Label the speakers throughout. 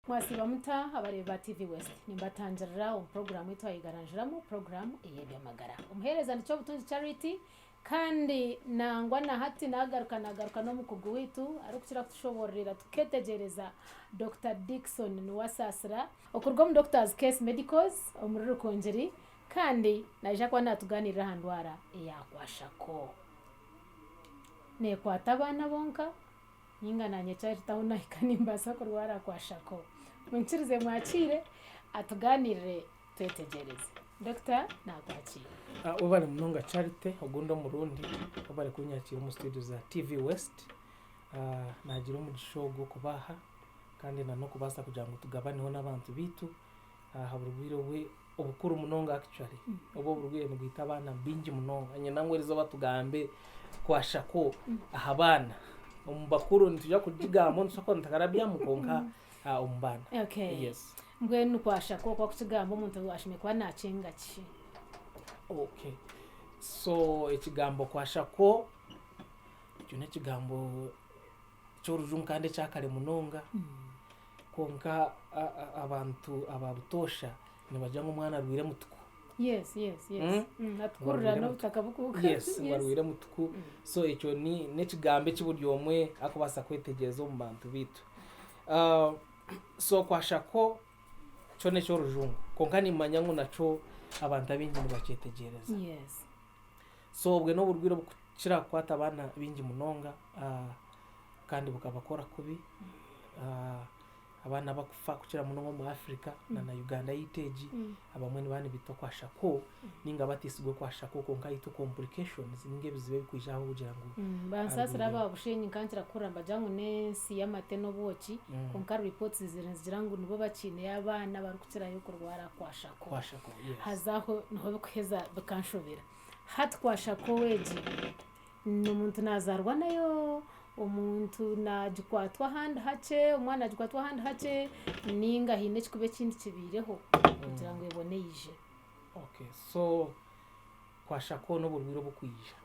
Speaker 1: Mwasiiba muta abareebi ba TV West? Nimbatangirira omu puroguraamu ei twayegaranjuramu, puroguraamu ey'eby'amagara. Omuheereza ni Kyobutungi Charity kandi nangwa na hati naagaruka naagaruka n'omukugu waitu arikukira kutushoboororera tuketegyereza Dokita Dickson Nuwasaasira okuruga omu Doctors Case Medicals omuri Rukungiri kandi naija kuba naatugaaniirira aha ndwara eya kwashako. Neekwata abaana bonka? Ninga nanye Charity ahu nahika nimbaasa kurwara kwashako. Munkirize mwakiire atuganirire twetegyereze. Doctor nakwakiira.
Speaker 2: Webare munonga Charity ogundi omurundi webare kunyakiira omu studio za TV West. Nagira omugisha ogu okuba aha kandi na n'okubaasa kugira ngu tugabaneho n'abantu baitu aha burwaire obu obukuru munonga actually. Obu oburwaire nibwita abaana baingi munonga. Nyenda ngu erizooba tugambe kwashako aha baana. Omu bakuru nitwija kugigambaho nituza kuba nitukarabyamu kwonka omu baana.
Speaker 1: Okay.
Speaker 2: Yes.
Speaker 1: Mbwenu kwashako oku orikukigamba omuntu ashemereire kuba naakyenga ki?
Speaker 2: Okay. So ekigambo kwashako ekyo n'ekigambo ky'orujungu kandi ekya kare munonga. Kwonka abantu aba butoosha nibagira ngu omwana arwaire mutuku.
Speaker 1: Yes, yes, yes. Atukurira
Speaker 2: Arwaire
Speaker 1: n'obutaka bukuuka.
Speaker 2: Yes, ngu arwaire mutuku. So ekyo ni n'ekigambo eki buri omwe arikubaasa kwetegyereza omu bantu baitu. So kwashako kyo n'eky'orujungu kwonka nimmanya ngu nakyo abantu abaingi nibakyetegyereza. So obwe n'oburwaire oburikukira kukwata abaana baingi munonga kandi bukabakora kubi. Abaana abakufa kukira munonga omu Africa na na Uganda yaitu egi, abamwe nibaba nibaitwa kwashako ninga batiisibwe kwashako kwonka itwe complications ninga ebizibu ebirikwija ahabw'okugira ngu
Speaker 1: Bansaasire aba Bushenyi nkankira kuhurira nibagira ngu n'ensi y'amate n'obwoki kwonka reports ziri nizigira ngu nibo bakiineyo abaana abarikukirayo kurwara kwashako.
Speaker 2: Kwashako, yes.
Speaker 1: Haza aho niho birikuheza bikanshobera. Hati kwashako egi Omuntu nazaarwa nayo, omuntu nagikwatwa ahandi hakye, omwana nagikwatwa ahandi hakye, ninga haine ekikuba ekindi kibaireho kugira ngu ebone eije.
Speaker 2: Okay, so kwashako n'oburwaire obukwija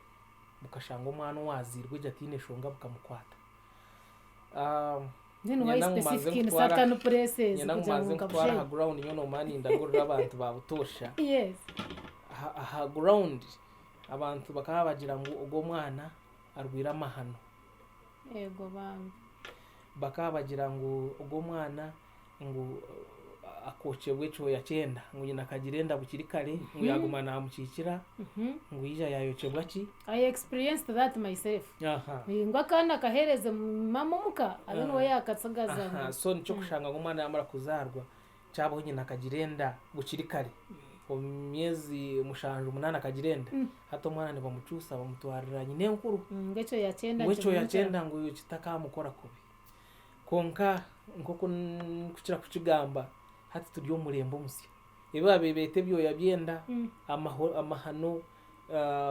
Speaker 2: bukashanga omwana owazairwe gye ataine nshonga bukamukwata.
Speaker 1: Then why
Speaker 2: Nyenda ngu mbanze
Speaker 1: specific in
Speaker 2: nkutware
Speaker 1: certain places
Speaker 2: nyenda ngu
Speaker 1: kugira ngu
Speaker 2: mbanze nkutware aha
Speaker 1: nkabushenye?
Speaker 2: ground nyowe noomanya nindagurira abantu ba butoosha.
Speaker 1: Yes.
Speaker 2: Aha aha ground Abantu bakaba bagira ngu ogu omwana arwaire amahano.
Speaker 1: Eego bambi.
Speaker 2: Bakaba bagira ngu ogu omwana ngu akookyebwa ekyoya ky'enda, ngu nyina akagira enda bukiri kare, ngu yaaguma naamukiikira, ngu yaija yaayokyebwa ki?
Speaker 1: I experienced that myself. Ngu akaana akaheereze mama omuka abe niwe yaakatsigaza ngu.
Speaker 2: So nikyo kushanga ngu omwana yaamara kuzaarwa, Kyabaho nyina akagira enda bukiri kare, omu myezi mushanju munaana akagira enda, hati omwana nibamukyusa bamutwarira nyinenkuru.
Speaker 1: Ngu ekyoya ky'enda
Speaker 2: Ngu ekyoya
Speaker 1: kimwikira.
Speaker 2: ky'enda ngu kitakaamukora kubi. Kwonka nk'oku ndikukira kukigamba, hati turi omu murembe omusya. Ebi baabaire beeta ebyoya by'enda, amaho amahano,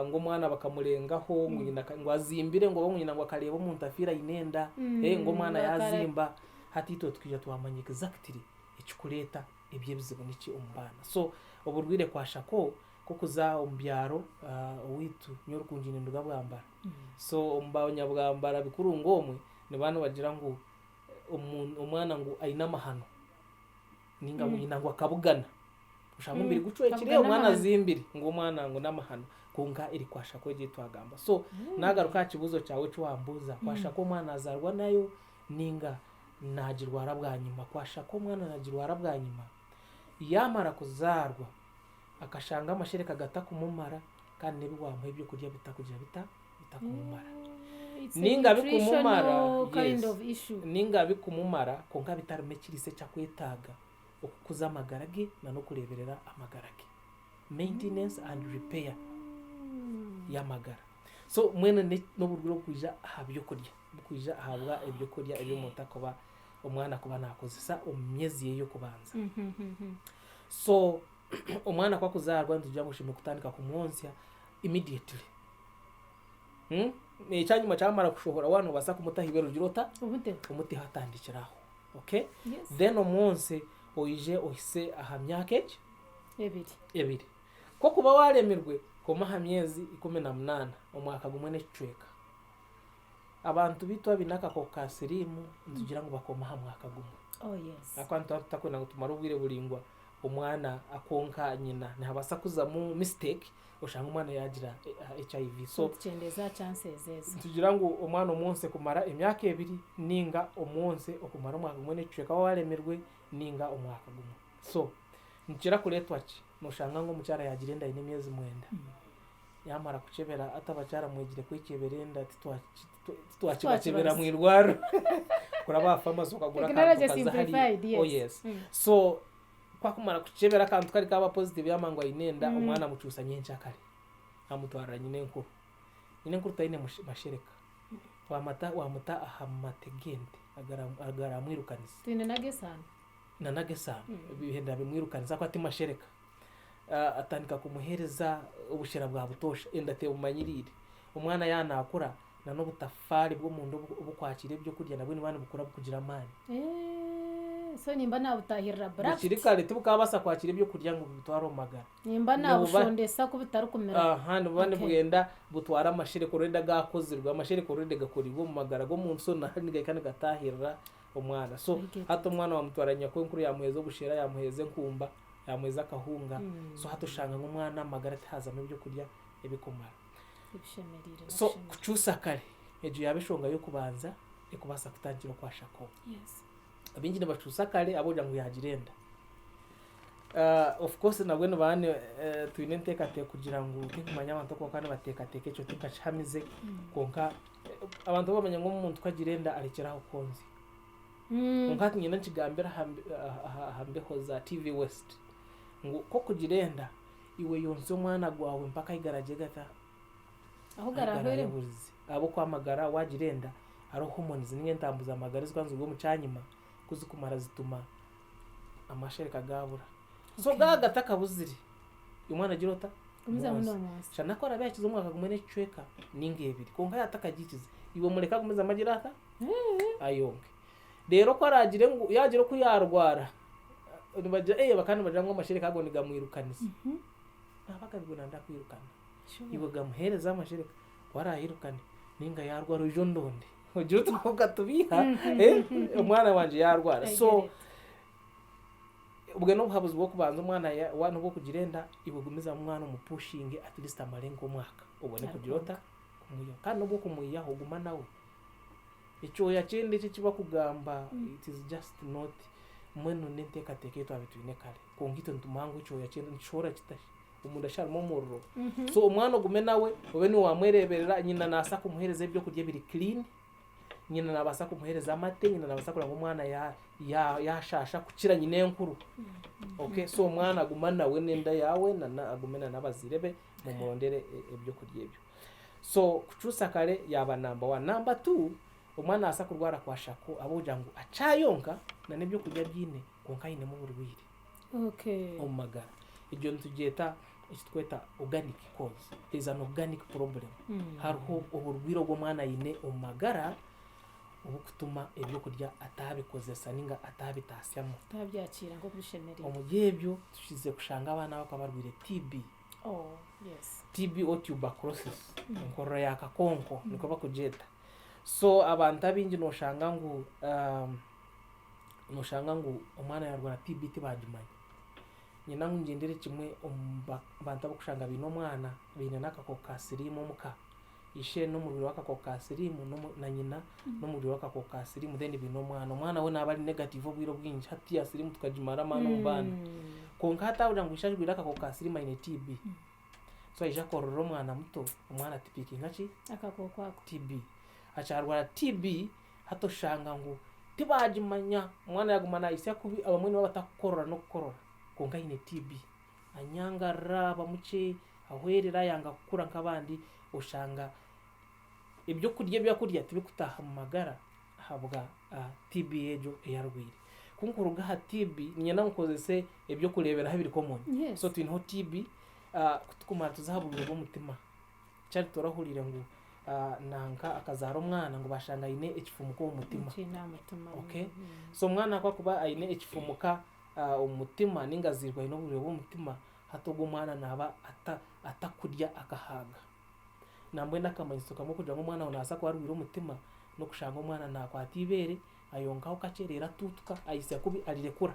Speaker 2: ngu omwana bakamurengaho, ngu nyina ngu azimbire ngu oba ngu nyina ngu akareeba omuntu afiire aine enda, ngu omwana yaazimba, hati itwe tukaija twamanya exactly ekikureeta eby'ebizibu niki omu baana. So oburwaire kwashako k'okuza omu byaro owaitu nyowe Rukungiri ninduga Bwambara. So omu banyabwambara bikuru ng'omwe nibaba nibagira ngu omwana ngu aine amahano ninga ngu nyina ngu akabugana oshanga omubiri gucwekire omwana azimbire ngu omwana ngu n'amahano kwonka eri kwashako egi ei twagamba. So nagaruka aha kibuuzo kyawe eki wambuuza kwashako omwana azaarwa nayo ninga naagirwara bwanyima. Kwashaka omwana naagirwara bwanyima, yaamara kuzaarwa akashanga amashereka gatakumumara kandi n'ebi waamuha ebyokurya bitakugira bita bitakumumara.
Speaker 1: It's a
Speaker 2: Ninga bikumumara,
Speaker 1: nutritional kind
Speaker 2: yes,
Speaker 1: of issue.
Speaker 2: ninga bikumumara kwonka bitarimu ekiriisa eki akwetaaga okukuza amagara ge n'okureeberera amagara ge. Maintenance and repair y'amagara. So mbwenu n'oburwaire obukwija aha byokurya. Bukwija ahabwa ebyokurya ebi omuntu akuba omwana akuba nakozesa omu myezi ye y'okubanza. So omwana ku akuzaarwa nitugira ngu oshemereire kutandika kumwonsya immediately. Ekyanyima kyamara kushohora waaba nobaasa kumutaho eibere ogire ota?
Speaker 1: Omuteho.
Speaker 2: Omuteho atandikire aho. Okay?
Speaker 1: Yes.
Speaker 2: Then omwonse oije ohise aha myaka egi?
Speaker 1: Ebiri.
Speaker 2: Ebiri. Ku okuba waaremirwe, koma aha myezi 18, omwaka gumwe n'ekicweka. Abantu baitu abaine akakooko ka siriimu nitugira ngu bakoma aha mwaka gumwe.
Speaker 1: Oh yes.
Speaker 2: Ahakuba nituba tutakwenda ngu tumare obwire buraingwa omwana akonka nyina. Nihabaasa kuzamu mistake oshange omwana yaagira HIV.
Speaker 1: So tukyendeza aha chances ezo.
Speaker 2: Nitugira ngu omwana omwonse kumara emyaka ebiri ninga omwonse okumara omwaka gumwe n'ekicweka waaba waremirwe ninga omwaka gumwe. So nikikira kureetwa ki? Noshanga ngu omukyara yaagira enda aine emyezi mwenda. Yaamara kukyebera hati abakyara mwegire kwekyebera enda titwakibakyebera mu irwariro. Kuraba aha pharmacy okagura akantu
Speaker 1: Technology
Speaker 2: okaza hariya.
Speaker 1: simplified, yes.
Speaker 2: Oh yes. So ku akumara kukyebera akantu kari kaaba positive yaamanya ngu aine enda, omwana amukyusa nyenkyakare amutwarira nyinenkuru. Nyinenkuru taine mashereka. Wamuta wamuta aha mate g'ente agaramwirukanisa.
Speaker 1: Twine n'ag'esaano.
Speaker 2: Na n'ag'esaano bihenda bimwirukanisa ahakuba ti mashereka. Atandika kumuheereza obushera bwa butoosha enda tebumanyiriire. Omwana yaaba naakura na n'obutafaari bw'omunda obukwakiira ebyokurya nabwo nibuba nibukura bukugira amaani.
Speaker 1: So nimba naabutaahirira abrupt.
Speaker 2: Bukiri kare tibukaabaasa kwakira ebyokurya ngu bubitware omu magara.
Speaker 1: Nimba naabushondesa ku bitarikumira.
Speaker 2: Aha, nibuba nibwenda butware amashereka already agaakozirwe. Amashereka already gakoreirwe omu magara g'omuntu so nahari nigahika nigataahirira omwana. So hati omwana waamutwara nyakwenkuru yaamuheeza obushera, yaamuheeza enkumba, yaamuheeza akahunga, so hati oshanga ngu omwana amagara tihaazamu ebyokurya ebikumara.
Speaker 1: Ebishemereire
Speaker 2: So
Speaker 1: n'okushemera.
Speaker 2: kukyusa kare, egyo yaaba enshonga y'okubanza ekubaasa kutangira okwashako.
Speaker 1: Yes.
Speaker 2: Abaingi nibakyusa kare ahabw'okugira ngu yaagira enda. Of course nabwe nibaba twine enteekateeka kugira ngu tinkumanya abantu oku barikuba nibateekateeka ekyo tinkakihamize kwonka abantu bo bamanya ngu omuntu ku agira enda arekyera aho kwonzya. Kwonka hati niinyenda nkigambire aha mbeho za TV West ngu ku okugira enda iwe yontsya omwana gwawe mpaka ahi garagye gata?
Speaker 1: Ahu
Speaker 2: Ahi
Speaker 1: garahweremu.
Speaker 2: garaayehurize. Ahabw'okuba amagara waagira enda hariho hormones ninga entambu z'amagara ezikuba nizirwa omu kyanyima ku zikumara zituma amashereka gaabura. So
Speaker 1: Okay.
Speaker 2: gaaba gatakabuzire, omwana ogira ota?
Speaker 1: Gumizamu
Speaker 2: Omwonsa.
Speaker 1: noomwonsa.
Speaker 2: Shana ku araabe yaakize omwaka gumwe n'ekicweka ninga ebiri kwonka yaaba atakagikize, iwe mureke agumizemu agire ata? Ayonke. Reero ku araagire ngu yaagira oku yaarwara, nibagira ee bakaba nibagira ngu amashereka ago nigamwirukanisa. Naaba agabirwe nanda kwirukana.
Speaker 1: Sure.
Speaker 2: Iwe gamuheereze amashereka ku araayirukane nainga yaarwara oije ondonde. Ogire oti okatubiiha omwana wangye yaarwara.
Speaker 1: I
Speaker 2: So
Speaker 1: get it.
Speaker 2: obwe n'obuhabuzi bw'okubanza omwana waaba n'obw'okugira enda, iwe gumizamu omwana omupushinge at least amare nk'omwaka obone kugira ota? Kumwihaho. Kandi n'obw'okumwihaho guma nawe. Ekyoya ky'enda eki eki bakugamba it is just not mbwenu n'enteekateeka ei twabaire twine kare. Kwonka itwe nitumanya ngu ekyoya ky'enda nikishohora kita shi? Omunda shi harimu omuriro? So omwana ogume nawe, obe niiwe waamwereeberera, nyina naabaasa kumuheereza ebyokurya ebiri clean, nyina naabaasa kumuheereza amate, nyina naabaasa kureba ngu omwana yaashaasha kukira nyinenkuru. Okay, so omwana guma nawe n'enda yaawe na agume na n'abazaire be mumurondere ebyokurya ebyo. So kukyusa kare yaaba number one. Number two, omwana naabaasa kurwara kwashako ahabw'okugira ngu akyayonka na n'ebyokurya abiine kwonka ainemu oburwaire
Speaker 1: Okay.
Speaker 2: omu magara. Egyo nitugyeta eki turikweta organic cause. There is an organic problem. Hariho oburwaire obu omwana aine omu magara oburikutuma ebyokurya ataabikozesa ninga ataabitaasyamu.
Speaker 1: Taabyakiira nk'oku bishemereire.
Speaker 2: Omuri ebyo tukize kushanga abaana abarikuba barwaire TB.
Speaker 1: Oh, yes.
Speaker 2: TB or tuberculosis, enkorora ya kakonko nikwo bakugyeta. So abantu abaingi noshanga ngu noshanga ngu omwana yarwara TB tibagimanya. Niinyenda ngu ngyendere kimwe omu bantu abarikushanga baine omwana baine n'akakooko ka siriimu omuka. Ishe n'omurwaire w'akakooko ka siriimu na nyina n'omurwaire w'akakooko ka siriimu then baine omwana. Omwana we naaba ari negative obwire obwingi hati ya siriimu tukagimara amaani omu baana. Kwonka hati ahurira ngu ishe arwaire akakooko ka siriimu aine TB. So aija akororera omwana muto, omwana atipiikinga ki?
Speaker 1: Akakooko ako.
Speaker 2: TB. Akyarwara TB hati oshanga ngu tibaagimanya, omwana yaaguma naayitsya kubi abamwe nibaba batakukorora n'okukorora kwonka aine TB. Anyangarara, aba mukye, ahwerera, ayanga kukura nk'abandi, oshanga ebyokurya ebi arikurya tibikutaaha mu magara ahabwa TB egyo ei arwaire. Ku nkuruga aha TB, niinyenda ngu nkozese eby'okureeberaho ebiri common.
Speaker 1: Yes.
Speaker 2: So twineho TB, ku turikumara tuze aha burwaire bw'omutima. Kyari torahuriire ngu nanka akazaara omwana ngu bashanga aine ekifumuka omu mutima.
Speaker 1: Ekiine aha mutima.
Speaker 2: Okay? So omwana ku akuba aine ekifumuka omu mutima ninga azairwe aine oburwaire bw'omutima, hati ogwo omwana naaba atakurya akahaaga. Nambwenu akamanyiso kamwe kugira ngu omwana waawe naabaasa kuba arwaire omutima, n'okushanga omwana naakwata eibeere Ayonkaho kakye reero atuutuka, aitsya kubi arirekura.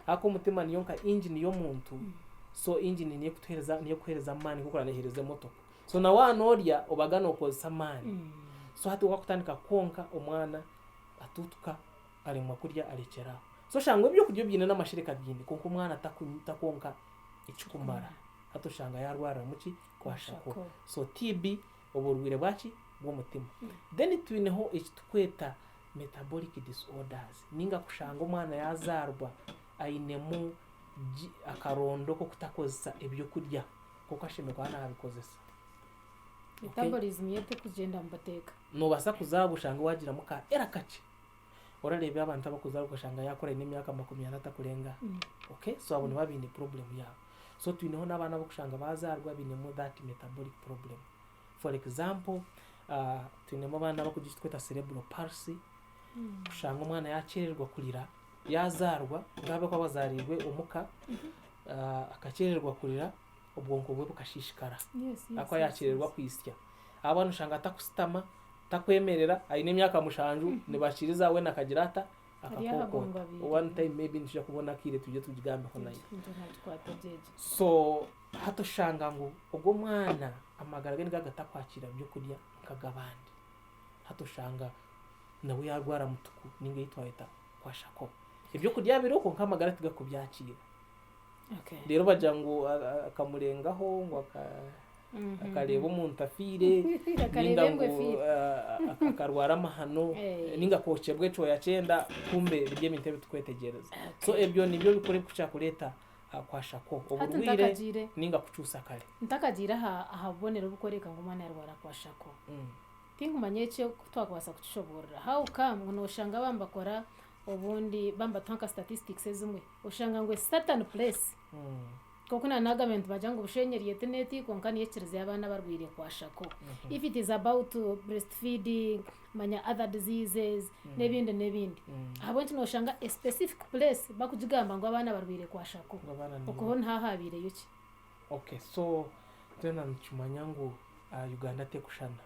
Speaker 2: Ahakuba omutima niyo nka engine y'omuntu, so engine niyo ekutuheereza niyo ekuheereza amaani nk'oku oraaneheereza emotoka. So na waaba noorya obaga nookozesa amaani. So hati waakutandika kwonka omwana atuutuka aremwa kurya arekyera aho. So oshanga ebyokurya obyine n'amashereka biine kwonka omwana takwonka ekikumara. Hati oshanga yaarwariramu ki? Kwashako. So TB oburwaire bwaki? Bw'omutima. Then twineho eki turikweta metabolic disorders ninga kushanga omwana yazaarwa ainemu akarondo k'okutakozesa ebyokurya nk'oku ashemereire kuba nabikozesa.
Speaker 1: Metabolism ye terikugyenda omu buteeka.
Speaker 2: Noobaasa kuzaarwa oshange waagiramu ka error kakye. Orareeba abantu abarikuzaarwa okashanga yaakura aine emyaka 40 atakurenga. Okay, so abo nibaba baine problem yaabo. So twineho n'abaana ab'okushanga baazaarwa bainemu that metabolic problem. For example, twinemu abaana abarikugira eki turikweta cerebral palsy, kushanga omwana yaakyerererwa kurira, yaazaarwa, nk'abarikuba bazaariirwe omuka, akakyerererwa kurira, obwonko bwe bukashiishikara. Ahakuba yaakyerererwa kwitsya. Abaana oshanga atakusitama, takwemerera, aine emyaka 7, nibakiriza weena akagira ata? Akakookota. One time maybe nitwija kubona akaire twije tugigambeho nayo. So hati oshanga ngu ogwo omwana amagara ge nigaba gatakwakira byokurya nk'ag'abandi. Hati oshanga nawe yaarwara mutuku ninga ei twayeta kwashako. Ebyokurya biriho kwonka amagara tigarikubyakiira. Reero bagira ngu akamurengaho ngu akareeba omuntu afiire ninga ngu akarwara amahano ninga akokyebwa ekyoya ky'enda kumbe biri ebintu ebi turikwetegyereza. So ebyo nibyo bikuru ebirikukira kureeta kwashako, oburwaire ninga kukyusa kare.
Speaker 1: Ntakagiire aha bubonero oburikworeka ngu omwana yarwara kwashako, tinkumanya eki oku twakubaasa kukishoboorora. How come ngu noshanga abamwe nibakora obundi baba nibatuha nka statistics ezimwe, oshanga ngu a certain place, nk'oku naanagambire nti nibagira ngu Bushenyi eri eti n'eti kwonka niyo ekirizeyo abaana abarwaire kwashako. If it is about breast feeding, manya other diseases n'ebindi n'ebindi. Ahabw'enki noshanga a specific place bakugigamba ngu abaana barwaire kwashako, okwo ho niho haabaireyo ki?
Speaker 2: Okay, so twena nitukimanya ngu Uganda tekushushana.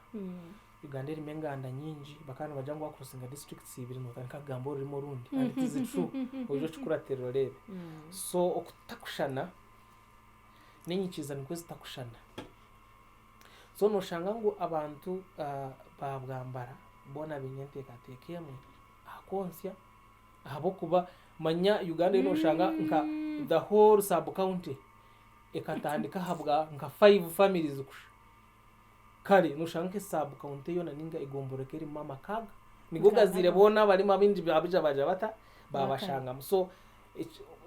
Speaker 2: Uganda erimu enganda nyingi, bakaba nibagira ngu wakurosinga districts ibiri notandika kugamba orurimi orundi and it is true, oije okikuratirire oreebe. So okutakushushana n'enyikiriza nikwo zitakushushana. So noshanga ngu abantu ba Bwambara boona baine enteekateeka emwe aha kwontsya ahabw'okuba manya Uganda yoona noshanga nka the whole sub county ekatandika ahabwa nka five families kusha. Kare noshanga nka sub county yoona ninga egomborora ekaba erimu amaka aga nigo gaziire boona abarimu abaingi baija bagira bata babashangamu. So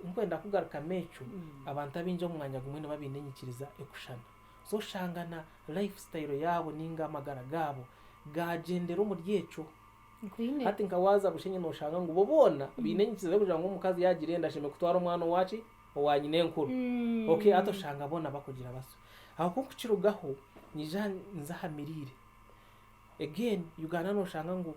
Speaker 2: nkwenda kugarukamu ekyo abantu abaingi omu mwanya gumwe nibaba baine enyikiriza ekushushana. So oshanga na life style yaabo ninga amagara gaabo gagyendera omuri ekyo. Hati nka waaza Bushenyi noshanga ngu bo boona baine enyikiriza y'okugira ngu omukazi yaagira enda ashemereire kutwara omwana owaki? Owa nyinenkuru. Okay hati oshanga boona bakugira basyo. Aho ku nkukirugaho nyija nza aha miriire. Again Uganda noshanga ngu.